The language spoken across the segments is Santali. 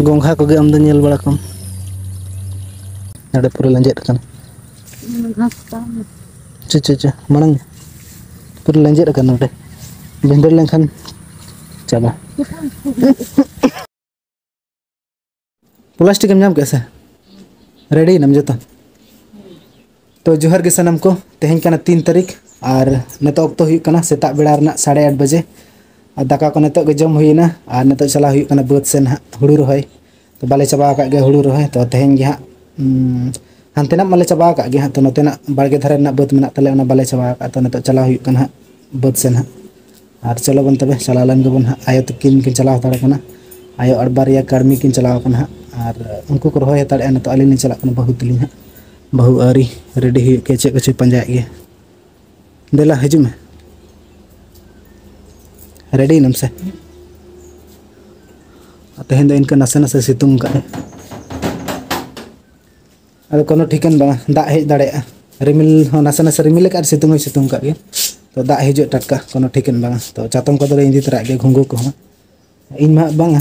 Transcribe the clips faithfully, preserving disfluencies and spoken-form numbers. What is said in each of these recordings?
ᱜᱚᱝᱜᱷᱟ ᱠᱚᱜᱮ ᱟᱢ ᱫᱚ ᱧᱮᱞ ᱵᱟᱲᱟ ᱠᱚᱢ᱾ ᱱᱚᱰᱮ ᱯᱩᱨᱟᱹ ᱞᱮᱸᱡᱮᱫ ᱟᱠᱟᱱᱟ᱾ ᱜᱷᱟᱥ ᱠᱚ᱾ ᱪᱮ, ᱪᱮ, ᱪᱮ, ᱢᱟᱲᱟᱝ ᱯᱩᱨᱟᱹ ᱞᱮᱸᱡᱮᱫ ᱟᱠᱟᱱᱟ ᱱᱚᱰᱮ᱾ ᱵᱷᱤᱸᱫᱟᱹᱲ ᱞᱮᱱᱠᱷᱟᱱ ᱪᱟᱵᱟ᱾ ᱯᱞᱟᱥᱴᱤᱠ ᱮᱢ ᱧᱟᱢ ᱠᱮᱫᱟ ᱥᱮ? ᱨᱮᱰᱤᱭᱮᱱᱟᱢ ᱡᱚᱛᱚ? ᱛᱚ ᱡᱚᱦᱟᱨ ᱜᱮ ᱥᱟᱱᱟᱢ ᱠᱚ, ᱛᱮᱦᱮᱧ ᱠᱟᱱᱟ ᱛᱤᱱ ᱛᱟᱹᱨᱤᱠᱷ ᱟᱨ ᱱᱤᱛᱚᱜ ᱚᱠᱛᱚ ᱦᱩᱭᱩᱜ ᱠᱟᱱᱟ ᱥᱮᱛᱟᱜ ᱵᱮᱲᱟ ᱨᱮᱱᱟᱜ ᱥᱟᱲᱮ ᱟᱴ ᱵᱟᱡᱮ᱾ ᱟᱨ ᱫᱟᱠᱟ ᱠᱚ ᱱᱤᱛᱚᱜ ᱜᱮ ᱡᱚᱢ ᱦᱩᱭᱮᱱᱟ ᱟᱨ ᱱᱤᱛᱚᱜ ᱪᱟᱞᱟᱣ ᱦᱩᱭᱩᱜ ᱠᱟᱱᱟ ᱵᱟᱹᱫᱽ ᱥᱮᱱ ᱦᱟᱸᱜ ᱦᱩᱲᱩ ᱨᱚᱦᱚᱭ᱾ ᱛᱚ ᱵᱟᱞᱮ ᱪᱟᱵᱟ ᱟᱠᱟᱫ ᱜᱮᱭᱟ ᱦᱩᱲᱩ ᱨᱚᱦᱚᱭ, ᱛᱚ ᱛᱮᱦᱮᱧ ᱜᱮ ᱦᱟᱸᱜ, ᱩᱸ, ᱦᱟᱱᱛᱮᱱᱟᱜ ᱢᱟᱞᱮ ᱪᱟᱵᱟ ᱟᱠᱟᱫ ᱜᱮᱭᱟ ᱦᱟᱸᱜ, ᱛᱚ ᱱᱚᱛᱮᱱᱟᱜ ᱵᱟᱲᱜᱮ ᱫᱷᱟᱨᱮ ᱨᱮᱱᱟᱜ ᱵᱟᱹᱫᱽ ᱢᱮᱱᱟᱜ ᱛᱟᱞᱮᱭᱟ, ᱚᱱᱟ ᱵᱟᱞᱮ ᱪᱟᱵᱟ ᱟᱠᱟᱫ, ᱛᱚ ᱱᱤᱛᱚᱜ ᱪᱟᱞᱟᱣ ᱦᱩᱭᱩᱜ ᱠᱟᱱᱟ ᱦᱟᱸᱜ ᱵᱟᱹᱫᱽ ᱥᱮᱱ ᱦᱟᱸᱜ᱾ ᱟᱨ ᱪᱚᱞᱚ ᱵᱚᱱ ᱛᱚᱵᱮ, ᱪᱟᱞᱟᱣ ᱞᱮᱱ ᱜᱮᱵᱚᱱ ᱦᱟᱸᱜ᱾ ᱟᱭᱳ ᱛᱟᱹᱠᱤᱱ ᱠᱤᱱ ᱪᱟᱞᱟᱣ ᱦᱟᱛᱟᱲ ᱠᱟᱱᱟ, ᱟᱭᱳ ᱟᱨ ᱵᱟᱨᱭᱟ ᱠᱟᱹᱲᱢᱤ ᱠᱤᱱ ᱪᱟᱞᱟᱣ ᱠᱟᱱᱟ ᱦᱟᱸᱜ, ᱟᱨ ᱩᱱᱠᱩ ᱠᱚ ᱨᱚᱦᱚᱭ ᱦᱟᱛᱟᱲᱮᱜᱼᱟ᱾ ᱱᱤᱛᱚᱜ ᱟᱹᱞᱤᱧ ᱞᱤᱧ ᱪᱟᱞᱟᱜ ᱠᱟᱱᱟ ᱵᱟᱹᱦᱩ ᱛᱟᱹᱞᱤᱧ ᱦᱟᱸᱜ, ᱵᱟᱹᱦᱩ ᱟᱹᱣᱨᱤ ᱨᱮᱰᱤ ᱦᱩᱭᱩᱜ ᱜᱮᱭᱟ, ᱪᱮᱫ ᱠᱚᱪᱚᱭ ᱯᱟᱸᱡᱟᱭᱮᱫ ᱜᱮᱭᱟ᱾ ᱫᱮᱞᱟ ᱦᱤᱡᱩᱜ ᱢᱮ, ᱨᱮᱰᱤᱭᱮᱱᱟᱢ ᱥᱮ? ᱛᱮᱦᱮᱧ ᱫᱚ ᱤᱱᱠᱟᱹ ᱱᱟᱥᱮ ᱱᱟᱥᱮ ᱥᱤᱛᱩᱝ ᱠᱟᱜᱼᱟᱭ᱾ ᱟᱫᱚ ᱠᱳᱱᱳ ᱴᱷᱤᱠᱟᱹᱱ ᱵᱟᱝᱟ, ᱫᱟᱜ ᱦᱮᱡ ᱫᱟᱲᱮᱭᱟᱜᱼᱟ᱾ ᱨᱤᱢᱤᱞ ᱦᱚᱸ ᱱᱟᱥᱮ ᱱᱟᱥᱮ ᱨᱤᱢᱤᱞ ᱟᱠᱟᱫ ᱟᱨ ᱥᱤᱛᱩᱝ ᱦᱚᱸᱭ ᱥᱤᱛᱩᱝ ᱟᱠᱟᱫ ᱜᱮᱭᱟ᱾ ᱛᱚ ᱫᱟᱜ ᱦᱤᱡᱩᱜ ᱴᱟᱴᱠᱟ, ᱠᱳᱱᱳ ᱴᱷᱤᱠᱟᱹᱱ ᱵᱟᱝᱟ᱾ ᱛᱚ ᱪᱟᱛᱚᱢ ᱠᱚᱫᱚᱞᱮ ᱤᱫᱤ ᱛᱚᱨᱟᱜ ᱜᱮᱭᱟ, ᱜᱷᱩᱸᱜᱩ ᱠᱚᱦᱚᱸ᱾ ᱤᱧ ᱢᱟ ᱦᱟᱸᱜ ᱵᱟᱝᱟ,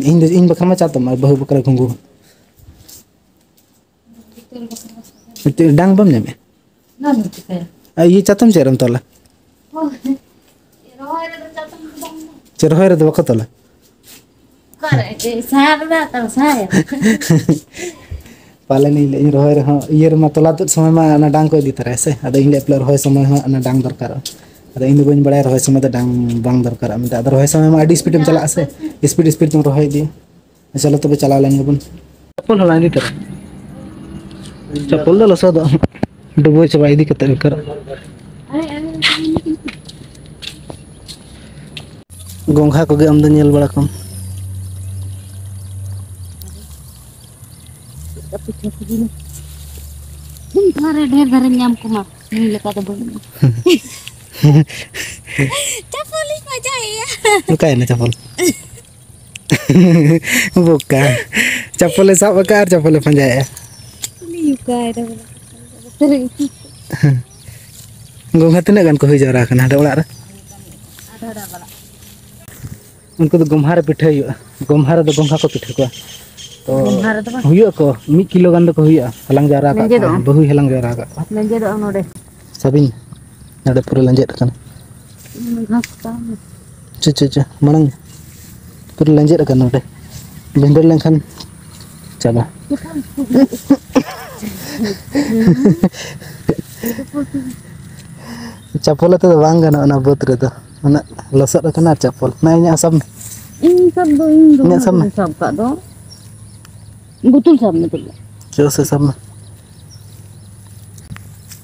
ᱤᱧ ᱫᱚ, ᱤᱧ ᱵᱟᱠᱷᱨᱟ ᱢᱟ ᱪᱟᱛᱚᱢ ᱟᱨ ᱵᱟᱹᱦᱩ ᱵᱟᱠᱷᱨᱟ ᱜᱷᱩᱸᱜᱩ᱾ ᱰᱟᱝ ᱵᱟᱢ ᱧᱟᱢᱮᱫᱼᱟ? ᱚᱱᱟ ᱫᱚ ᱪᱤᱠᱟᱹᱭᱟ? ᱟᱨ ᱤᱭᱟᱹ ᱪᱟᱛᱚᱢ ᱪᱮᱫ ᱨᱮᱢ ᱛᱚᱞᱟ? ᱦᱳᱭ᱾ ᱨᱚᱦᱚᱭ ᱨᱮᱫᱚ ᱪᱟᱛᱚᱢ ᱫᱚ ᱵᱟᱝ ᱧᱟᱢᱚᱜᱼᱟ᱾ ᱪᱮᱫ ᱨᱚᱦᱚᱭ ᱨᱮᱫᱚ ᱵᱟᱠᱚ ᱛᱚᱞᱟ? ᱚᱠᱟᱨᱮ? ᱪᱮᱫ ᱥᱟᱦᱟᱨ ᱨᱮ ᱚᱠᱟᱨᱮ ᱥᱟᱦᱟᱭᱟ? ᱯᱟᱞᱮᱱ ᱤᱧ ᱞᱟᱹᱭ ᱤᱧ ᱨᱚᱦᱚᱭ ᱨᱮᱦᱚᱸ, ᱤᱭᱟᱹ ᱨᱮᱢᱟ ᱛᱚᱞᱟ ᱛᱩᱫ ᱥᱚᱢᱚᱭ ᱢᱟ ᱚᱱᱟ ᱰᱟᱝ ᱠᱚ ᱤᱫᱤ ᱛᱚᱨᱟᱭᱟ ᱥᱮ, ᱟᱫᱚ ᱤᱧ ᱞᱟᱹᱭ ᱯᱟᱞᱮ ᱨᱚᱦᱚᱭ ᱥᱚᱢᱚᱭ ᱦᱚᱸ ᱚᱱᱟ ᱰᱟᱝ ᱫᱚᱨᱠᱟᱨᱚᱜᱼᱟ᱾ ᱟᱫᱚ ᱤᱧ ᱫᱚ ᱵᱟᱹᱧ ᱵᱟᱲᱟᱭᱟ ᱨᱚᱦᱚᱭ ᱥᱚᱢᱚᱭ ᱫᱚ ᱰᱟᱝ ᱵᱟᱝ ᱫᱚᱨᱠᱟᱨᱚᱜᱼᱟ ᱢᱮᱱᱛᱮ, ᱟᱫᱚ ᱨᱚᱦᱚᱭ ᱥᱚᱢᱚᱭ ᱢᱟ ᱟᱹᱰᱤ ᱥᱯᱤᱰᱮᱢ ᱪᱟᱞᱟᱜᱼᱟ ᱥᱮ, ᱥᱯᱤᱰ ᱥᱯᱤᱰ ᱛᱮᱢ ᱨᱚᱦᱚᱭ ᱤᱫᱤᱭᱟ᱾ ᱪᱚᱞᱚ ᱛᱚᱵᱮ ᱪᱟᱞᱟᱣ ᱞᱮᱱ ᱜᱮᱵᱚᱱ᱾ ᱪᱟᱯᱚᱞ ᱦᱚᱸ ᱞᱟᱝ ᱤᱫᱤ ᱛᱚᱨᱟ᱾ ᱪᱟᱯᱚᱞ ᱫᱚ ᱞᱚᱥᱚᱫᱚᱜ, ᱰᱩᱵᱟᱹ ᱪᱟᱵᱟ ᱤᱫᱤ ᱠᱟᱛᱮ ᱵᱮᱠᱟᱨ᱾ ᱜᱚᱝᱜᱷᱟ ᱠᱚᱜᱮ ᱟᱢ ᱫᱚ ᱧᱮᱞ ᱵᱟᱲᱟ ᱠᱚᱢ᱾ ᱚᱱᱟ ᱨᱮ ᱰᱷᱮᱨ ᱫᱷᱟᱨᱟᱧ ᱧᱟᱢ ᱠᱚᱢᱟ, ᱱᱩᱭ ᱞᱮᱠᱟ ᱫᱚ ᱵᱟᱹᱧ᱾ ᱪᱟᱯᱚᱞᱤᱧ ᱯᱟᱸᱡᱟᱭᱮᱭᱟ᱾ ᱚᱠᱟᱭᱮᱱᱟ ᱪᱟᱯᱚᱞ? ᱵᱚᱠᱟ᱾ ᱪᱟᱯᱚᱞᱮ ᱥᱟᱵ ᱟᱠᱟᱫᱼᱟ ᱟᱨ ᱪᱟᱯᱚᱞᱮ ᱯᱟᱸᱡᱟᱭᱮᱫᱼᱟ᱾ ᱩᱱᱤ ᱚᱠᱟᱭᱮᱱᱟ ᱵᱚᱞᱮ? ᱜᱚᱝᱜᱷᱟ ᱛᱤᱱᱟᱹᱜ ᱜᱟᱱ ᱠᱚ ᱦᱩᱭ ᱡᱟᱣᱨᱟ ᱟᱠᱟᱱᱟ ᱦᱟᱸᱰᱮ ᱚᱲᱟᱜ ᱨᱮ? ᱟᱫᱷᱟ ᱰᱟᱵᱟ᱾ ᱩᱱᱠᱩ ᱫᱚ ᱜᱚᱢᱦᱟ ᱨᱮ ᱯᱤᱴᱷᱟᱹ ᱦᱩᱭᱩᱜᱼᱟ᱾ ᱜᱚᱢᱦᱟ ᱨᱮᱫᱚ ᱜᱚᱢᱦᱟ ᱠᱚ ᱯᱤᱴᱷᱟᱹ ᱠᱚᱣᱟ᱾ ᱛᱚ ᱜᱚᱢᱦᱟ ᱨᱮᱫᱚ ᱵᱟᱝ᱾ ᱦᱩᱭᱩᱜ ᱟᱠᱚ, ᱢᱤᱫ ᱠᱤᱞᱳ ᱜᱟᱱ ᱫᱚᱠᱚ ᱦᱩᱭᱩᱜᱼᱟ᱾ ᱦᱟᱞᱟᱝ ᱡᱟᱣᱨᱟ ᱟᱠᱟᱫ ᱠᱚᱣᱟ, ᱞᱮᱸᱡᱮᱫᱚᱜᱼᱟ᱾ ᱵᱟᱹᱦᱩᱭ ᱦᱟᱞᱟᱝ ᱡᱟᱣᱨᱟ ᱟᱠᱟᱫ ᱠᱚᱣᱟ᱾ ᱞᱮᱸᱡᱮᱫᱚᱜᱼᱟ ᱱᱚᱰᱮ᱾ ᱥᱟᱵᱤᱱ, ᱱᱚᱰᱮ ᱯᱩᱨᱟᱹ ᱞᱮᱸᱡᱮᱫ ᱟᱠᱟᱱᱟ᱾ ᱜᱷᱟᱥ ᱠᱚ᱾ ᱪᱚ, ᱪᱚ, ᱪᱚ, ᱢᱟᱲᱟᱝ ᱯᱩᱨᱟᱹ ᱞᱮᱸᱡᱮᱫ ᱟᱠᱟᱱᱟ ᱱᱚᱰᱮ᱾ ᱵᱷᱤᱸᱫᱟᱹᱲ ᱞᱮᱱᱠᱷᱟᱱ ᱪᱟᱵᱟ᱾ ᱪᱟᱯᱚᱞ ᱟᱛᱮ ᱫᱚ ᱵᱟᱝ ᱜᱟᱱᱚᱜᱼᱟ ᱚᱱᱟ ᱵᱟᱹᱫᱽ ᱨᱮᱫᱚ᱾ ᱩᱱᱟᱹᱜ ᱞᱚᱥᱚᱫ ᱟᱠᱟᱱᱟ ᱟᱨ ᱪᱟᱯᱚᱞ᱾ ᱱᱚᱜᱼᱚᱭ ᱤᱧᱟᱹᱜ ᱥᱟᱵ ᱢᱮ᱾ ᱤᱧ ᱥᱟᱵ ᱫᱚ, ᱤᱧ ᱫᱚ ᱤᱧᱟᱹᱜ ᱥᱟᱵ ᱢᱮ᱾ ᱥᱟᱵ ᱠᱟᱜ ᱫᱚ᱾ ᱵᱩᱛᱩᱞ ᱥᱟᱵ ᱢᱮ, ᱛᱚᱵᱮ᱾ ᱪᱚ ᱥᱮ ᱥᱟᱵ ᱢᱮ᱾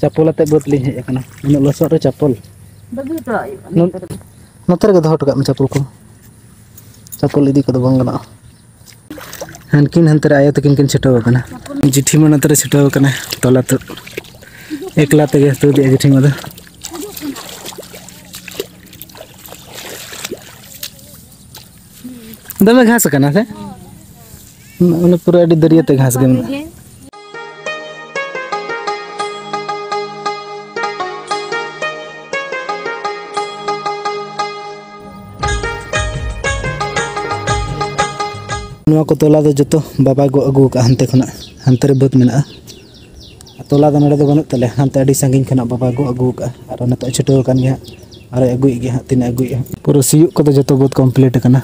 ᱪᱟᱯᱚᱞ ᱟᱛᱮ ᱵᱟᱹᱫᱽ ᱞᱤᱧ ᱦᱮᱡ ᱟᱠᱟᱱᱟ᱾ ᱩᱱᱟᱹᱜ ᱞᱚᱥᱚᱫ ᱨᱮ ᱪᱟᱯᱚᱞ᱾ ᱵᱟᱹᱜᱤ ᱦᱚᱴᱚᱣᱟᱜ ᱦᱩᱭᱩᱜᱼᱟ ᱱᱚᱛ-, ᱱᱚᱛᱮ ᱨᱮᱜᱮ᱾ ᱱᱚᱛᱮ ᱨᱮᱜᱮ ᱫᱚᱦᱚ ᱦᱚᱴᱚ ᱠᱟᱜ ᱢᱮ ᱪᱟᱯᱚᱞ ᱠᱚ᱾ ᱪᱟᱯᱚᱞ ᱤᱫᱤ ᱠᱚᱫᱚ ᱵᱟᱝ ᱜᱟᱱᱚᱜᱼᱟ᱾ ᱦᱟᱱᱠᱤᱱ ᱦᱟᱱᱛᱮ ᱨᱮ ᱟᱭᱳ ᱛᱟᱹᱠᱤᱱ ᱠᱤᱱ ᱪᱷᱩᱴᱟᱹᱣ ᱟᱠᱟᱱᱟ᱾ ᱡᱤᱴᱷᱤ ᱢᱟ ᱱᱚᱛᱮ ᱨᱮ ᱪᱷᱩᱴᱟᱹᱣ ᱟᱠᱟᱱᱟ ᱛᱚᱞᱟ ᱛᱩᱫ᱾ ᱮᱠᱞᱟ ᱛᱮᱜᱮ ᱛᱩᱫ ᱮᱫᱼᱟ ᱡᱤᱴᱷᱤ ᱢᱟ ᱫᱚ᱾ ᱫᱚᱢᱮ ᱜᱷᱟᱥ ᱟᱠᱟᱱᱟ ᱥᱮ? ᱚᱱᱟ ᱯᱩᱨᱟᱹ ᱟᱹᱰᱤ ᱫᱟᱹᱨᱭᱟᱹ ᱛᱮ ᱜᱷᱟᱥ ᱜᱮ ᱢᱮᱱᱟᱜᱼᱟ᱾ ᱱᱚᱣᱟ ᱠᱚ ᱛᱚᱞᱟ ᱫᱚ ᱡᱚᱛᱚ ᱵᱟᱵᱟᱭ ᱜᱚᱜ ᱟᱹᱜᱩ ᱟᱠᱟᱫᱼᱟ ᱦᱟᱱᱛᱮ ᱠᱷᱚᱱᱟᱜ, ᱦᱟᱱᱛᱮ ᱨᱮ ᱵᱟᱹᱫᱽ ᱢᱮᱱᱟᱜᱼᱟ᱾ ᱟᱨ ᱛᱚᱞᱟ ᱫᱚ ᱱᱚᱰᱮ ᱫᱚ ᱵᱟᱹᱱᱩᱜ ᱛᱟᱞᱮᱭᱟ, ᱦᱟᱱᱛᱮ ᱟᱹᱰᱤ ᱥᱟᱺᱜᱤᱧ ᱠᱷᱚᱱᱟᱜ ᱵᱟᱵᱟᱭ ᱜᱚᱜ ᱟᱹᱜᱩ ᱟᱠᱟᱫᱼᱟ᱾ ᱟᱨ ᱱᱤᱛᱚᱜ ᱪᱷᱩᱴᱟᱹᱣ ᱟᱠᱟᱱ ᱜᱮᱭᱟ ᱦᱟᱸᱜ, ᱟᱨᱮ ᱟᱹᱜᱩᱭᱮᱫ ᱜᱮᱭᱟ ᱦᱟᱸᱜ, ᱛᱤᱱᱟᱹᱜ ᱟᱹᱜᱩᱭᱮᱫᱼᱟ ᱦᱟᱸᱜ᱾ ᱯᱩᱨᱟᱹ ᱥᱤᱭᱳᱜ ᱠᱚᱫᱚ ᱡᱚᱛᱚ ᱵᱟᱹᱫᱽ complete ᱟᱠᱟᱱᱟ᱾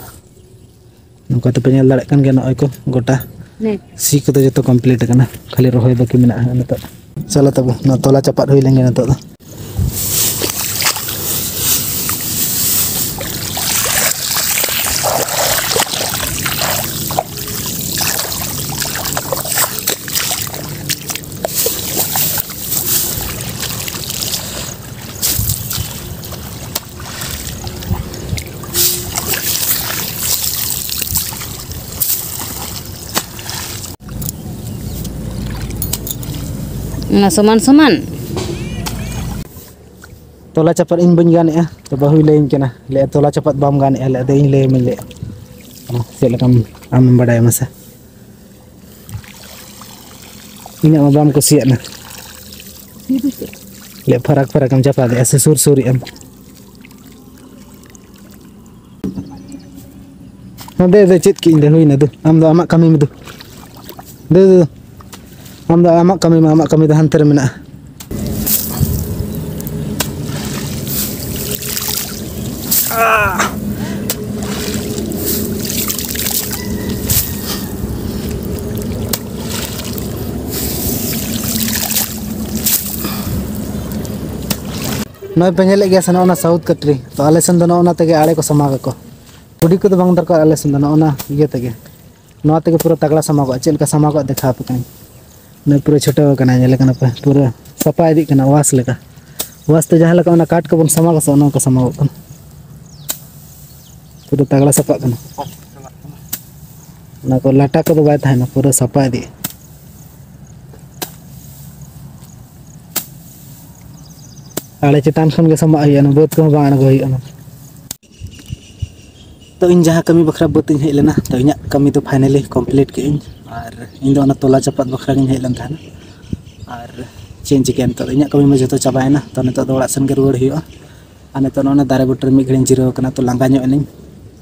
ᱱᱚᱝᱠᱟ ᱛᱮᱯᱮ ᱧᱮᱞ ᱫᱟᱲᱮᱭᱟᱜ ᱠᱟᱱ ᱜᱮᱭᱟ, ᱱᱚᱜᱼᱚᱭ ᱠᱚ ᱜᱚᱴᱟ ᱦᱮᱸ᱾ ᱥᱤ ᱠᱚᱫᱚ ᱡᱚᱛᱚ complete ᱟᱠᱟᱱᱟ, ᱠᱷᱟᱹᱞᱤ ᱨᱚᱦᱚᱭ ᱵᱟᱹᱠᱤ ᱢᱮᱱᱟᱜᱼᱟ ᱱᱤᱛᱚᱜ᱾ ᱪᱚᱞᱚ ᱛᱚᱵᱮ, ᱱᱚᱣᱟ ᱛᱚᱞᱟ ᱪᱟᱯᱟᱫ ᱦᱩᱭ ᱞᱮᱱ ᱜᱮ ᱱᱤᱛᱚᱜ ᱫᱚ᱾ ᱚᱱᱟ ᱥᱚᱢᱟᱱ ᱥᱚᱢᱟᱱ᱾ ᱛᱚᱞᱟ ᱪᱟᱯᱟᱫ ᱤᱧ ᱵᱟᱹᱧ ᱜᱟᱱᱮᱜᱼᱟ, ᱛᱚ ᱵᱟᱹᱦᱩᱭ ᱞᱟᱹᱭᱟᱹᱧ ᱠᱟᱱᱟ, ᱞᱟᱹᱭᱟ, "ᱛᱚᱞᱟ ᱪᱟᱯᱟᱫ ᱵᱟᱢ ᱜᱟᱱᱮᱜᱼᱟ?" ᱞᱟᱹᱭ ᱟᱫᱚ ᱤᱧ ᱞᱟᱹᱭᱟᱢᱟᱹᱧ, ᱞᱟᱹᱭᱟ, ᱪᱮᱫ ᱞᱮᱠᱟᱢ ᱟᱢᱮᱢ ᱵᱟᱰᱟᱭᱟ ᱢᱟᱥᱮ? ᱤᱧᱟᱹᱜ ᱢᱟ ᱵᱟᱢ ᱠᱩᱥᱤᱭᱟᱜ ᱱᱟ᱾ ᱞᱟᱹᱭᱟ, ᱯᱷᱟᱨᱟᱠ ᱯᱷᱟᱨᱟᱠ ᱮᱢ ᱪᱟᱯᱟᱫᱮᱜᱼᱟ ᱥᱮ ᱥᱩᱨ ᱥᱩᱨ ᱮᱜ ᱟᱢ? ᱦᱮᱸ, ᱫᱮ, ᱫᱮ, ᱪᱮᱫ ᱠᱮᱫ ᱤᱧ ᱫᱮ, ᱦᱩᱭᱱᱟ ᱫᱩ᱾ ᱟᱢ ᱫᱚ ᱟᱢᱟᱜ ᱠᱟᱹᱢᱤ ᱢᱮ ᱫᱩ᱾ ᱫᱮ, ᱫᱮ, ᱫᱮ᱾ ᱟᱢ ᱫᱚ ᱟᱢᱟᱜ ᱠᱟᱹᱢᱤ ᱢᱮ, ᱟᱢᱟᱜ ᱠᱟᱹᱢᱤ ᱫᱚ ᱦᱟᱱᱛᱮ ᱨᱮ ᱢᱮᱱᱟᱜᱼᱟ᱾ ᱱᱚᱜᱼᱚᱭ ᱯᱮ ᱧᱮᱞᱮᱫ ᱜᱮᱭᱟ ᱥᱮ, ᱱᱚᱜᱼᱚ ᱱᱟ ᱥᱟᱣᱩᱛᱷ ᱠᱟᱴᱨᱤ᱾ ᱛᱚ, ᱟᱞᱮ ᱥᱮᱱ ᱫᱚ ᱱᱚᱜᱼᱚ ᱱᱟ ᱛᱮᱜᱮ ᱟᱲᱮ ᱠᱚ ᱥᱟᱢᱟᱜᱽ ᱟᱠᱚ᱾ ᱠᱩᱰᱤ ᱠᱚᱫᱚ ᱵᱟᱝ ᱫᱚᱨᱠᱟᱨ ᱟᱞᱮ ᱥᱮᱱ ᱫᱚ, ᱱᱚᱜᱼᱚ ᱱᱟ ᱤᱭᱟᱹ ᱛᱮᱜᱮ᱾ ᱱᱚᱣᱟ ᱛᱮᱜᱮ ᱯᱩᱨᱟᱹ ᱛᱟᱜᱽᱲᱟ ᱥᱟᱢᱟᱜᱚᱜᱼᱟ᱾ ᱪᱮᱫ ᱞᱮᱠᱟ ᱥᱟᱢᱟᱜᱚᱜᱼᱟ ᱫᱮᱠᱷᱟᱣ ᱟᱯᱮ ᱠᱟᱹᱱᱟᱹᱧ᱾ ᱱᱚᱜᱼᱚᱭ ᱯᱩᱨᱟᱹ ᱪᱷᱩᱴᱟᱹᱣ ᱟᱠᱟᱱᱟ, ᱧᱮᱞᱮ ᱠᱟᱱᱟ ᱯᱮ, ᱯᱩᱨᱟᱹ ᱥᱟᱯᱷᱟ ᱤᱫᱤᱜ ᱠᱟᱱᱟ ᱣᱟᱥ ᱞᱮᱠᱟ᱾ ᱣᱟᱥ ᱛᱮ ᱡᱟᱦᱟᱸ ᱞᱮᱠᱟ ᱚᱱᱟ ᱠᱟᱴ ᱠᱚᱵᱚᱱ ᱥᱟᱢᱟᱜᱟ ᱥᱮ, ᱚᱱᱟ ᱚᱱᱠᱟ ᱥᱟᱢᱟᱜᱚᱜ ᱠᱟᱱᱟ᱾ ᱯᱩᱨᱟᱹ ᱛᱟᱜᱽᱲᱟ ᱥᱟᱯᱷᱟᱜ ᱠᱟᱱᱟ᱾ ᱚᱱᱟ ᱠᱚ ᱞᱟᱴᱟ ᱠᱚᱫᱚ ᱵᱟᱭ ᱛᱟᱦᱮᱱᱟ, ᱯᱩᱨᱟᱹ ᱥᱟᱯᱷᱟ ᱤᱫᱤᱜᱼᱟ᱾ ᱟᱲᱮ ᱪᱮᱛᱟᱱ ᱠᱷᱚᱱ ᱜᱮ ᱥᱟᱢᱟᱜ ᱦᱩᱭᱩᱜᱼᱟ, ᱚᱱᱟ ᱵᱟᱹᱫᱽ ᱠᱚᱦᱚᱸ ᱵᱟᱝ ᱟᱬᱜᱚ ᱦᱩᱭᱩᱜᱼᱟ᱾ ᱚᱱᱟ ᱛᱚ, ᱤᱧ ᱡᱟᱦᱟᱸ ᱠᱟᱹᱢᱤ ᱵᱟᱠᱷᱨᱟ ᱵᱟᱹᱫᱽ ᱤᱧ ᱦᱮᱡ ᱞᱮᱱᱟ, ᱛᱚ, ᱤᱧᱟᱹᱜ ᱠᱟᱹᱢᱤ ᱫᱚ finally complete ᱠᱮᱫ ᱟᱹᱧ᱾ ᱟᱨ ᱤᱧ ᱫᱚ ᱚᱱᱟ ᱛᱚᱞᱟ ᱪᱟᱯᱟᱫ ᱵᱟᱠᱷᱨᱟ ᱜᱤᱧ ᱦᱮᱡ ᱞᱮᱱ ᱛᱟᱦᱮᱱᱟ᱾ ᱟᱨ ᱪᱮᱫ ᱤᱧ ᱪᱤᱠᱟᱹᱭᱟ, ᱱᱤᱛᱚᱜ ᱫᱚ ᱤᱧᱟᱹᱜ ᱠᱟᱹᱢᱤ ᱢᱟ ᱡᱚᱛᱚ ᱪᱟᱵᱟᱭᱮᱱᱟ᱾ ᱛᱚ, ᱱᱤᱛᱚᱜ ᱫᱚ ᱚᱲᱟᱜ ᱥᱮᱱ ᱜᱮ ᱨᱩᱣᱟᱹᱲ ᱦᱩᱭᱩᱜᱼᱟ᱾ ᱟᱨ ᱱᱤᱛᱚᱜ ᱱᱚᱜᱼᱚ ᱱᱟ ᱫᱟᱨᱮ ᱵᱩᱴᱟᱹ ᱨᱮ ᱢᱤᱫ ᱜᱷᱟᱹᱲᱤᱡ ᱤᱧ ᱡᱤᱨᱟᱹᱣ ᱟᱠᱟᱱᱟ, ᱛᱚ, ᱞᱟᱸᱜᱟ ᱧᱚᱜ ᱮᱱᱟᱹᱧ᱾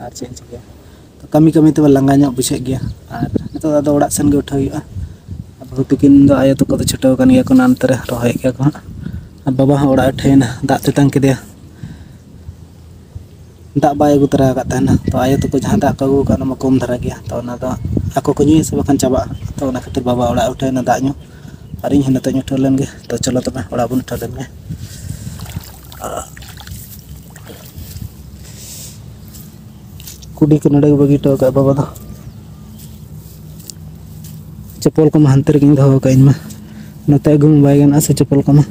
ᱟᱨ ᱪᱮᱫ ᱤᱧ ᱪᱤᱠᱟᱹᱭᱟ, ᱛᱚ, ᱠᱟᱹᱢᱤ ᱠᱟᱹᱢᱤ ᱛᱮᱢᱟ ᱞᱟᱸᱜᱟ ᱧᱚᱜ ᱵᱩᱡᱷᱟᱹᱜ ᱜᱮᱭᱟ᱾ ᱟᱨ ᱱᱤᱛᱚᱜ ᱫᱚ ᱟᱫᱚ ᱚᱲᱟᱜ ᱥᱮᱱ ᱜᱮ ᱩᱴᱷᱟᱹᱣ ᱦᱩᱭᱩᱜᱼᱟ᱾ ᱟᱨ ᱵᱟᱹᱦᱩ ᱛᱤᱠᱤᱱ ᱫᱚ, ᱟᱭᱳ ᱛᱟᱠᱚ ᱫᱚ ᱪᱷᱩᱴᱟᱹᱣ ᱟᱠᱟᱱ ᱜᱮᱭᱟ ᱠᱚ, ᱱᱟᱱᱛᱮ ᱨᱮ ᱨᱚᱦᱚᱭᱮᱫ ᱜᱮᱭᱟ ᱠᱚ ᱦᱟᱸᱜ᱾ ᱟᱨ ᱵᱟᱵᱟ ᱦᱚᱸ ᱚᱲᱟᱜ ᱮ ᱩᱴᱷᱟᱹᱣᱮᱱᱟ, ᱫᱟᱜ ᱛᱮᱛᱟᱝ ᱠᱮᱫᱮᱭᱟ᱾ ᱫᱟᱜ ᱵᱟᱭ ᱟᱹᱜᱩ ᱛᱚᱨᱟ ᱟᱠᱟᱫ ᱛᱟᱦᱮᱱᱟ᱾ ᱛᱚ, ᱟᱭᱳ ᱛᱟᱠᱚ ᱡᱟᱦᱟᱸ ᱫᱟᱜ ᱠᱚ ᱟᱹᱜᱩ ᱟᱠᱟᱫ, ᱚᱱᱟ ᱢᱟ ᱠᱚᱢ ᱫᱷᱟᱨᱟ ᱜᱮᱭᱟ᱾ ᱛᱚ, ᱚᱱᱟ ᱫᱚ ᱟᱠᱚ ᱠᱚ ᱧᱩᱭᱟ ᱥᱮ ᱵᱟᱠᱷᱟᱱ ᱪᱟᱵᱟᱜᱼᱟ᱾ ᱛᱚ, ᱚᱱᱟ ᱠᱷᱟᱹᱛᱤᱨ ᱵᱟᱵᱟ ᱚᱲᱟᱜ ᱮ ᱩᱴᱷᱟᱹᱣ ᱮᱱᱟ ᱫᱟᱜ ᱧᱩ, ᱟᱨ ᱤᱧ ᱦᱚᱸ ᱱᱤᱛᱚᱜ ᱤᱧ ᱩᱴᱷᱟᱹᱣ ᱞᱮᱱ ᱜᱮ᱾ ᱛᱚ, ᱪᱚᱞᱚ ᱛᱚᱵᱮ, ᱚᱲᱟᱜ ᱵᱚᱱ ᱩᱴᱷᱟᱹᱣ ᱞᱮᱱ ᱜᱮ᱾ ᱠᱩᱰᱤ ᱠᱚ ᱱᱚᱰᱮ ᱜᱮ ᱵᱟᱹᱜᱤ ᱦᱚᱴᱚ ᱟᱠᱟᱫ ᱵᱟᱵᱟ ᱫᱚ᱾ ᱪᱟᱯᱚᱞ ᱠᱚᱢᱟ ᱦᱟᱱᱛᱮ ᱨᱮᱜᱮᱧ ᱫᱚᱦᱚ ᱟᱠᱟᱫ ᱤᱧ ᱢᱟ᱾ ᱱᱚᱛᱮ ᱟᱹᱜᱩ ᱢᱟ ᱵᱟᱭ ᱜᱟᱱᱚᱜᱼᱟ ᱥᱮ ᱪᱟᱯᱚᱞ ᱠᱚᱢᱟ᱾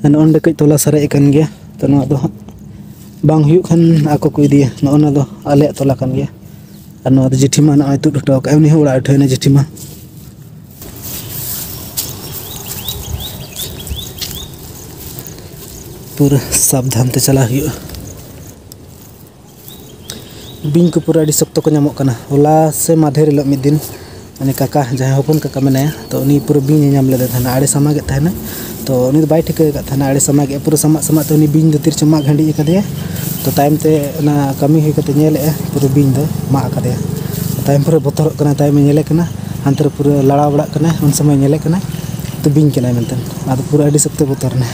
ᱟᱨ ᱱᱚᱜᱼᱚ ᱱᱚᱰᱮ ᱠᱟᱹᱡ ᱛᱚᱞᱟ ᱥᱟᱨᱮᱡ ᱟᱠᱟᱱ ᱜᱮᱭᱟ᱾ ᱛᱚ, ᱱᱚᱣᱟ ᱫᱚ ᱦᱟᱸᱜ ᱵᱟᱝ ᱦᱩᱭᱩᱜ ᱠᱷᱟᱱ ᱟᱠᱚ ᱠᱚ ᱤᱫᱤᱭᱟ᱾ ᱱᱚᱜᱼᱚ ᱱᱚᱣᱟ ᱫᱚ ᱟᱞᱮᱭᱟᱜ ᱛᱚᱞᱟ ᱠᱟᱱ ᱜᱮᱭᱟ᱾ ᱟᱨ ᱱᱚᱣᱟ ᱫᱚ ᱡᱮᱴᱷᱤ ᱢᱟ ᱱᱚᱜᱼᱚᱭ ᱛᱩᱫ ᱦᱚᱴᱚ ᱟᱠᱟᱫ, ᱩᱱᱤ ᱦᱚᱸ ᱚᱲᱟᱜ ᱩᱴᱷᱟᱹᱣ ᱮᱱᱟ ᱡᱮᱴᱷᱤ ᱢᱟ᱾ ᱯᱩᱨᱟᱹ ᱥᱟᱵᱫᱷᱟᱱ ᱛᱮ ᱪᱟᱞᱟᱜ ᱦᱩᱭᱩᱜᱼᱟ᱾ ᱵᱤᱧ ᱠᱚ ᱯᱩᱨᱟᱹ ᱟᱹᱰᱤ ᱥᱚᱠᱛᱚ ᱠᱚ ᱧᱟᱢᱚᱜ ᱠᱟᱱᱟ᱾ ᱦᱚᱞᱟ ᱥᱮ ᱢᱟᱫᱷᱮᱨ ᱦᱤᱞᱳᱜ ᱢᱤᱫ ᱫᱤᱱ ᱩᱱᱤ ᱠᱟᱠᱟ, ᱡᱟᱦᱟᱸᱭ ᱦᱚᱯᱚᱱ ᱠᱟᱠᱟ ᱢᱮᱱᱟᱭᱟ, ᱛᱚ ᱩᱱᱤ ᱯᱩᱨᱟᱹ ᱵᱤᱧ ᱮ ᱧᱟᱢ ᱞᱮᱫᱮ ᱛᱟᱦᱮᱱᱟ, ᱟᱲᱮ ᱥᱟᱢᱟᱜᱮᱫ ᱛᱟᱦᱮᱱᱟ᱾ ᱛᱚ ᱩᱱᱤ ᱫᱚ ᱵᱟᱭ ᱴᱷᱤᱠᱟᱹ ᱟᱠᱟᱫ ᱛᱟᱦᱮᱱᱟ, ᱟᱲᱮ ᱥᱟᱢᱟᱜᱮᱫᱼᱟ, ᱯᱩᱨᱟᱹ ᱥᱟᱢᱟᱜ ᱥᱟᱢᱟᱜ ᱛᱮ ᱩᱱᱤ ᱵᱤᱧ ᱫᱚ ᱛᱤᱨᱪᱚ ᱢᱟᱜ ᱜᱷᱟᱹᱰᱤᱡ ᱟᱠᱟᱫᱮᱭᱟ᱾ ᱛᱟᱭᱚᱢ ᱛᱮ ᱚᱱᱟ ᱠᱟᱹᱢᱤ ᱦᱩᱭ ᱠᱟᱛᱮ ᱧᱮᱞᱮᱜᱼᱟ, ᱯᱩᱨᱟᱹ ᱵᱤᱧ ᱫᱚ ᱢᱟᱜ ᱟᱠᱟᱫᱮᱭᱟ᱾ ᱛᱟᱭᱚᱢ ᱯᱩᱨᱟᱹ ᱵᱚᱛᱚᱨᱚᱜ ᱠᱟᱱᱟ, ᱛᱟᱭᱚᱢᱮ ᱧᱮᱞᱮ ᱠᱟᱱᱟ, ᱦᱟᱱᱛᱮ ᱨᱮ ᱯᱩᱨᱟᱹ ᱞᱟᱲᱟᱣ ᱵᱟᱲᱟᱜ ᱠᱟᱱᱟᱭ, ᱩᱱ ᱥᱚᱢᱚᱭ ᱧᱮᱞᱮ ᱠᱟᱱᱟ ᱛᱚ ᱵᱤᱧ ᱠᱟᱱᱟᱭ ᱢᱮᱱᱛᱮ᱾ ᱟᱫᱚ ᱯᱩᱨᱟᱹ ᱟᱹᱰᱤ ᱥᱚᱠᱛᱚᱭ ᱵᱚᱛᱚᱨ ᱮᱱᱟ᱾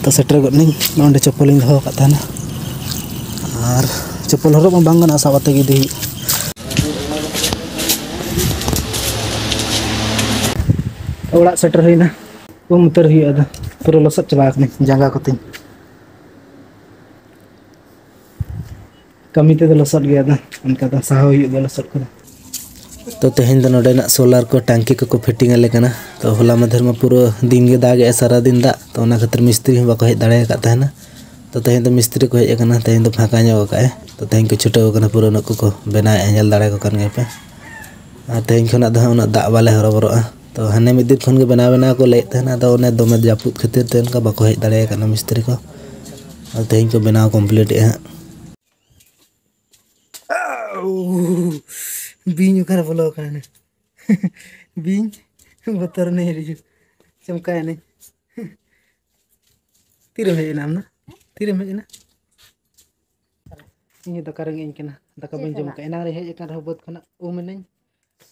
ᱛᱚ ᱥᱮᱴᱮᱨ ᱜᱚᱫ ᱱᱟᱹᱧ, ᱱᱚᱰᱮ ᱪᱚᱯᱯᱚᱞᱤᱧ ᱫᱚᱦᱚ ᱟᱠᱟᱫ ᱛᱟᱦᱮᱱᱟ, ᱟᱨ ᱪᱚᱯᱯᱚᱞ ᱦᱚᱨᱚᱜ ᱢᱟ ᱵᱟᱝ ᱜᱟᱱᱚᱜᱼᱟ, ᱥᱟᱵ ᱠᱟᱛᱮ ᱜᱮ ᱤᱫᱤ ᱦᱩᱭᱩᱜᱼᱟ᱾ ᱚᱲᱟᱜ ᱥᱮᱴᱮᱨ ᱦᱩᱭᱱᱟ, ᱩᱢ ᱩᱛᱟᱹᱨ ᱦᱩᱭᱩᱜᱼᱟ, ᱟᱫᱚ ᱯᱩᱨᱟᱹ ᱞᱚᱥᱚᱫ ᱪᱟᱵᱟ ᱟᱠᱟᱱᱟᱹᱧ ᱡᱟᱸᱜᱟ ᱠᱚᱛᱤᱧ᱾ ᱠᱟᱹᱢᱤ ᱛᱮᱫᱚ ᱞᱚᱥᱚᱫ ᱜᱮᱭᱟ, ᱟᱫᱚ ᱚᱱᱠᱟ ᱫᱚ ᱥᱟᱦᱟᱣ ᱦᱩᱭᱩᱜ ᱜᱮᱭᱟ ᱞᱚᱥᱚᱫ ᱠᱚᱫᱚ᱾ ᱛᱚ ᱛᱮᱦᱮᱧ ᱫᱚ ᱱᱚᱰᱮᱱᱟᱜ ᱥᱳᱞᱟᱨ ᱠᱚ ᱴᱟᱝᱠᱤ ᱠᱚᱠᱚ ᱯᱷᱤᱴᱤᱝ ᱟᱞᱮ ᱠᱟᱱᱟ᱾ ᱛᱚ ᱦᱚᱞᱟ ᱢᱟᱫᱷᱮᱨ ᱢᱟ ᱯᱩᱨᱟᱹ ᱫᱤᱱ ᱜᱮ ᱫᱟᱜ ᱮᱜᱼᱟ, ᱥᱟᱨᱟ ᱫᱤᱱ ᱫᱟᱜ, ᱛᱚ ᱚᱱᱟ ᱠᱷᱟᱹᱛᱤᱨ ᱢᱤᱥᱛᱨᱤ ᱦᱚᱸ ᱵᱟᱠᱚ ᱦᱮᱡ ᱫᱟᱲᱮ ᱟᱠᱟᱫ ᱛᱟᱦᱮᱱᱟ᱾ ᱛᱚ ᱛᱮᱦᱮᱧ ᱫᱚ ᱢᱤᱥᱛᱨᱤ ᱠᱚ ᱦᱮᱡ ᱟᱠᱟᱱᱟ, ᱛᱮᱦᱮᱧ ᱫᱚ ᱯᱷᱟᱸᱠᱟ ᱧᱚᱜ ᱟᱠᱟᱫᱼᱟᱭ᱾ ᱛᱚ ᱛᱮᱦᱮᱧ ᱠᱚ ᱪᱷᱩᱴᱟᱹᱣ ᱟᱠᱟᱱᱟ ᱯᱩᱨᱟᱹ ᱱᱩᱠᱩ ᱠᱚ ᱵᱮᱱᱟᱣᱮᱫᱼᱟ, ᱧᱮᱞ ᱫᱟᱲᱮ ᱠᱚ ᱠᱟᱱ ᱜᱮᱭᱟ ᱯᱮ᱾ ᱟᱨ ᱛᱮᱦᱮᱧ ᱠᱷᱚᱱᱟᱜ ᱫᱚ ᱦᱟᱸᱜ ᱩᱱᱟᱹᱜ ᱫᱟᱜ ᱵᱟᱞᱮ ᱦᱚᱨᱚᱵᱚᱨᱚᱜᱼᱟ᱾ ᱛᱚ ᱦᱟᱱᱮ ᱢᱤᱫ ᱫᱤᱱ ᱠᱷᱚᱱ ᱜᱮ ᱵᱮᱱᱟᱣ ᱵᱮᱱᱟᱣ ᱠᱚ ᱞᱟᱹᱭᱮᱫ ᱛᱟᱦᱮᱱᱟ, ᱟᱫᱚ ᱚᱱᱮ ᱫᱚᱢᱮ ᱡᱟᱹᱯᱩᱫ ᱠᱷᱟᱹᱛᱤᱨ ᱛᱮ ᱚᱱᱠᱟ ᱵᱟᱠᱚ ᱦᱮᱡ ᱫᱟᱲᱮ ᱟᱠᱟᱱᱟ ᱢᱤᱥᱛᱨᱤ ᱠᱚ᱾ ᱟᱨ ᱛᱮᱦᱮᱧ ᱠᱚ ᱵᱮᱱᱟᱣ ᱠᱚᱢᱯᱞᱤᱴ ᱮᱫᱼᱟ ᱦᱟᱸᱜ᱾ ᱵᱤᱧ ᱚᱠᱟᱨᱮ ᱵᱚᱞᱚ ᱟᱠᱟᱱᱟ? ᱵᱤᱧ ᱵᱚᱛᱚᱨ ᱮᱱᱟᱹᱧ ᱟᱹᱰᱤ ᱡᱳᱨ, ᱪᱚᱢᱠᱟᱭᱮᱱᱟᱹᱧ᱾ ᱛᱤᱨᱮᱢ ᱦᱮᱡ ᱮᱱᱟ ᱟᱢ ᱫᱚ? ᱛᱤᱨᱮᱢ ᱦᱮᱡ ᱮᱱᱟ? ᱤᱧ ᱫᱟᱠᱟ ᱨᱮᱸᱜᱮᱡ ᱤᱧ ᱠᱟᱱᱟ, ᱫᱟᱠᱟ ᱵᱟᱹᱧ ᱡᱚᱢ ᱠᱟᱜᱼᱟ᱾ ᱮᱱᱟᱝ ᱨᱮ ᱦᱮᱡ ᱟᱠᱟᱱ ᱨᱮᱦᱚᱸ ᱵᱟᱹᱫᱽ ᱠᱷᱚᱱᱟᱜ ᱩᱢ ᱮᱱᱟᱹᱧ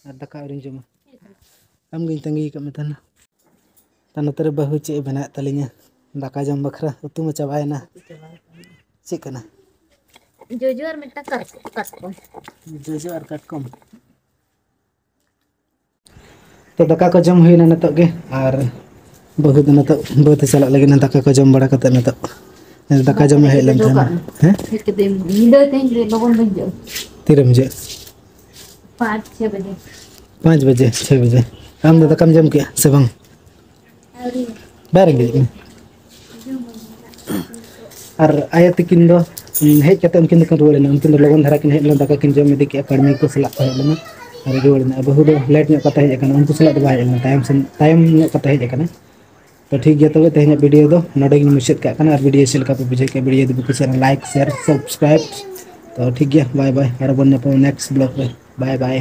ᱟᱨ ᱫᱟᱠᱟ ᱟᱹᱣᱨᱤᱧ ᱡᱚᱢᱟ᱾ ᱟᱢᱜᱤᱧ ᱛᱟᱺᱜᱤ ᱟᱠᱟᱫ ᱢᱮ ᱛᱟᱦᱮᱱᱟ᱾ ᱟᱨ ᱱᱚᱛᱮ ᱨᱮ ᱵᱟᱹᱦᱩ ᱪᱮᱫ ᱮ ᱵᱮᱱᱟᱣᱮᱫ ᱛᱟᱹᱞᱤᱧᱟ, ᱫᱟᱠᱟ ᱡᱚᱢ ᱵᱟᱠᱷᱨᱟ ᱩᱛᱩ ᱢᱟ ᱪᱟᱵᱟᱭᱮᱱᱟ᱾ ᱪᱮᱫ ᱠᱟᱱᱟ? ᱡᱚᱡᱚ ᱟᱨ ᱢᱤᱫᱴᱟᱝ ᱠᱟᱴᱠᱚᱢ, ᱠᱟᱴᱠᱚᱢ᱾ ᱡᱚᱡᱚ ᱟᱨ ᱠᱟᱴᱠᱚᱢ᱾ ᱛᱚ ᱫᱟᱠᱟ ᱠᱚ ᱡᱚᱢ ᱦᱩᱭᱱᱟ ᱱᱤᱛᱚᱜ ᱜᱮ, ᱟᱨ ᱵᱟᱹᱦᱩ ᱫᱚ ᱱᱤᱛᱚᱜ ᱵᱟᱹᱫᱽ ᱮ ᱪᱟᱞᱟᱜ ᱞᱟᱹᱜᱤᱫ, ᱫᱟᱠᱟ ᱠᱚ ᱡᱚᱢ ᱵᱟᱲᱟ ᱠᱟᱛᱮ ᱱᱤᱛᱚᱜ ᱫᱟᱠᱟ ᱡᱚᱢᱮ ᱦᱮᱡ ᱞᱮᱱ ᱛᱟᱦᱮᱱᱟ᱾ ᱦᱮᱸ? ᱦᱮᱡ ᱠᱟᱛᱮ ᱧᱤᱫᱟᱹ ᱛᱮᱦᱮᱧ ᱞᱚᱜᱚᱱ ᱵᱟᱹᱧ ᱦᱤᱡᱩᱜᱼᱟ᱾ ᱛᱤᱨᱮᱢ ᱦᱤᱡᱩᱜᱼᱟ? ᱯᱟᱸᱪ ᱪᱷᱚᱭ ᱵᱟᱡᱮ᱾ ᱯᱟᱸᱪ ᱵᱟᱡᱮ, ᱪᱷᱚᱭ ᱵᱟᱡᱮ᱾ ᱟᱢ ᱫᱚ ᱫᱟᱠᱟᱢ ᱡᱚᱢ ᱠᱮᱜᱼᱟ ᱥᱮ ᱵᱟᱝ? ᱟᱹᱣᱨᱤ᱾ ᱵᱟᱭ ᱨᱮᱸᱜᱮᱡ ᱢᱮ? ᱟᱨ ᱟᱭᱳ ᱛᱟᱹᱠᱤᱱ ᱫᱚ, ᱩᱸ, ᱦᱮᱡ ᱠᱟᱛᱮ ᱩᱱᱠᱤᱱ ᱫᱚᱠᱤᱱ ᱨᱩᱣᱟᱹᱲ ᱮᱱᱟ᱾ ᱩᱱᱠᱤᱱ ᱫᱚ ᱞᱚᱜᱚᱱ ᱫᱷᱟᱨᱟ ᱠᱤᱱ ᱦᱮᱡ ᱞᱮᱱᱟ, ᱫᱟᱠᱟ ᱠᱤᱱ ᱡᱚᱢ ᱤᱫᱤ ᱠᱮᱜᱼᱟ, ᱠᱟᱹᱲᱢᱤ ᱠᱚ ᱥᱟᱞᱟᱜ ᱠᱚ ᱦᱮᱡ ᱞᱮᱱᱟ ᱟᱨ ᱨᱩᱣᱟᱹᱲ ᱮᱱᱟ᱾ ᱟᱨ ᱵᱟᱹᱦᱩ ᱫᱚ ᱞᱮᱴ ᱧᱚᱜ ᱠᱟᱛᱮ ᱦᱮᱡ ᱟᱠᱟᱱᱟ, ᱩᱱᱠᱩ ᱥᱟᱞᱟᱜ ᱫᱚ ᱵᱟᱭ ᱦᱮᱡ ᱞᱮᱱᱟ, ᱛᱟᱭᱚᱢ ᱥᱮᱱ, ᱛᱟᱭᱚᱢ ᱧᱚᱜ ᱠᱟᱛᱮ ᱦᱮᱡ ᱟᱠᱟᱱᱟ᱾ ᱛᱚ ᱴᱷᱤᱠ ᱜᱮᱭᱟ, ᱛᱚᱵᱮ ᱛᱮᱦᱮᱧᱟᱜ ᱵᱷᱤᱰᱤᱭᱳ ᱫᱚ ᱱᱚᱰᱮ ᱜᱤᱧ ᱢᱩᱪᱟᱹᱫ ᱠᱟᱜ ᱠᱟᱱᱟ᱾ ᱟᱨ ᱵᱷᱤᱰᱤᱭᱳ ᱪᱮᱫ ᱞᱮᱠᱟ ᱯᱮ ᱵᱩᱡᱷᱟᱹᱣ ᱠᱮᱜᱼᱟ, ᱵᱷᱤᱰᱤᱭᱳ ᱡᱩᱫᱤ ᱯᱮ ᱠᱩᱥᱤᱭᱟᱜᱼᱟ, ᱞᱟᱭᱤᱠ, ᱥᱮᱭᱟᱨ, ᱥᱟᱵᱥᱠᱨᱟᱭᱤᱵ᱾ ᱛᱚ ᱴᱷᱤᱠ ᱜᱮᱭᱟ, ᱵᱟᱭ ᱵᱟᱭ, ᱟᱨᱚ ᱵᱚᱱ ᱧᱟᱯᱟᱢᱟ ᱱᱮᱠᱥᱴ ᱵᱞᱚᱜ ᱨᱮ᱾ ᱵᱟᱭ ᱵᱟᱭ᱾